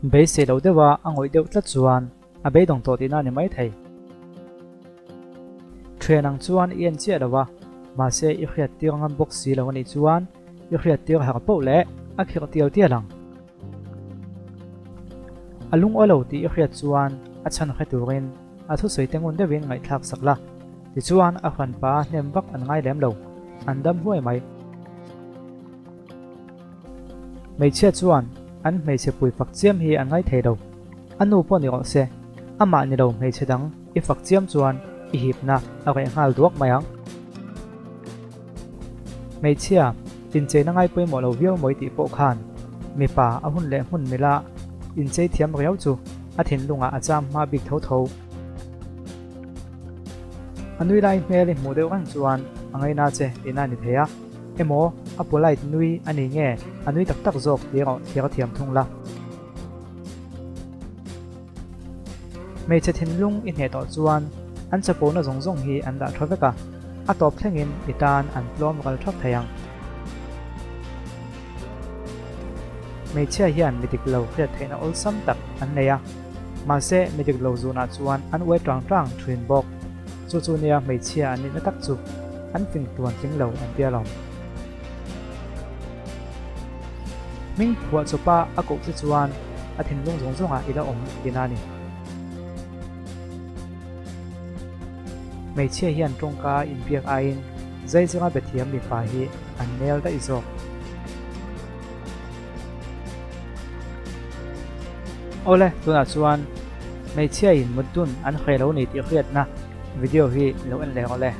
Beisei lo deuha a ngawih deuh tlat chuan a beidawng tawh tihna a ni maithei. Thian ang chuan i en chiah lo a, mahse i hriat tir ngam bawk si lo a nih chuan i hriat tir har poh leh a khirh tial tial ang. A lungawi lo tih i hriat chuan a chhan hre turin a thusawi te ngun deuhin ngaihthlak sak la, tichuan a hranpa hnem vak an ngai lem lo, an dam huai mai. Hmeichhia chuan an hmeichhe pui fak chiam hi an ngai thei lo, a nu pawh ni rawh se, amah ni lo hmeichhe dang i fak chiam chuan i hipna a reh nghal duak mai ang. Hmeichhia incheina ngai pawimawh lo viau mawi tih pawh khan mipa a hun leh hmun mila inchei thiam riau chu a thinlungah a cham hma bik tho tho. A nui lai hmel i hmuh deuh reng chuan a ngaina che tihna a ni thei a, emaw a polite nui a ni nge a nui tak tak zawk tih erawh thlir a thiam thung la. Hmeichhe thinlung i hneh tawh chuan an chapona zawng zawng hi an dah tha vek a, a tawp thlengin i tan an tlawm ral thak thei ang. Hmeichhia hian mi dik lo hriat theihna awlsam tak an nei a, mahse mi dik lo zunah chuan an uai tang tang thin bawk. Chu chu nia hmeichhia an nihna tak chu an fing tluan tling lo an tia lawm. Hming phuah chawpa a koh che chuan a thinlung zawng zawngah i la awm tihna a ni. Hmeichhia hian tawngka inbiak aiin zaizinga bethiam mipa hi an nel daih zawk. Awle, tunah chuan hmeichhia in mutdun an hre lo ni tih hriatna video hi lo en leh rawh le.